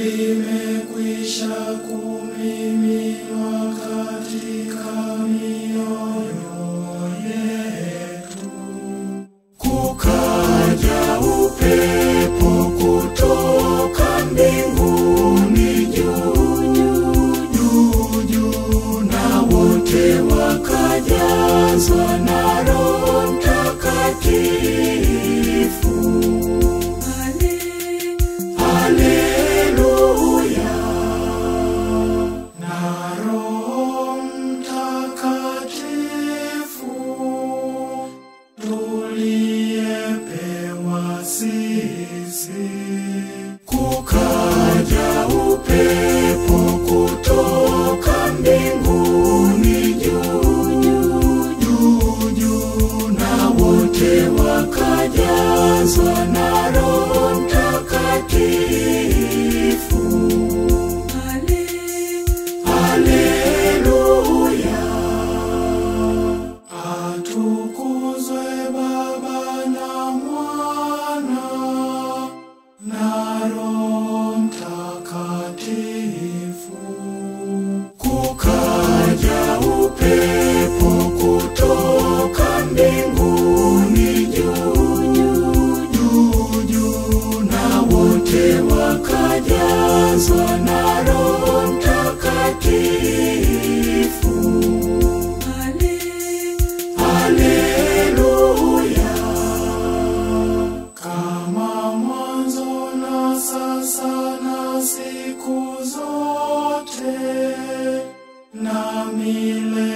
limekwisha kumiminwa katika mioyo yetu. Kukaja upepo kutoka mbinguni juu juu juu, na wote wakajazwa na Roho Mtakatifu. Haleluya. Na Roho Mtakatifu tuliyepewa sisi. Kukaja upepo kutoka mbinguni juu juu juu, na wote wakajazwa na Roho Mtakatifu. Haleluya. Atukuzwe Baba na Mwana na Roho Mtakatifu. Kukaja upepo kutoka mbinguni juu juu juu, na wote wakajazwa na Roho Mtakatifu. Haleluya. Kama mwanzo na sasa na siku zote na milele.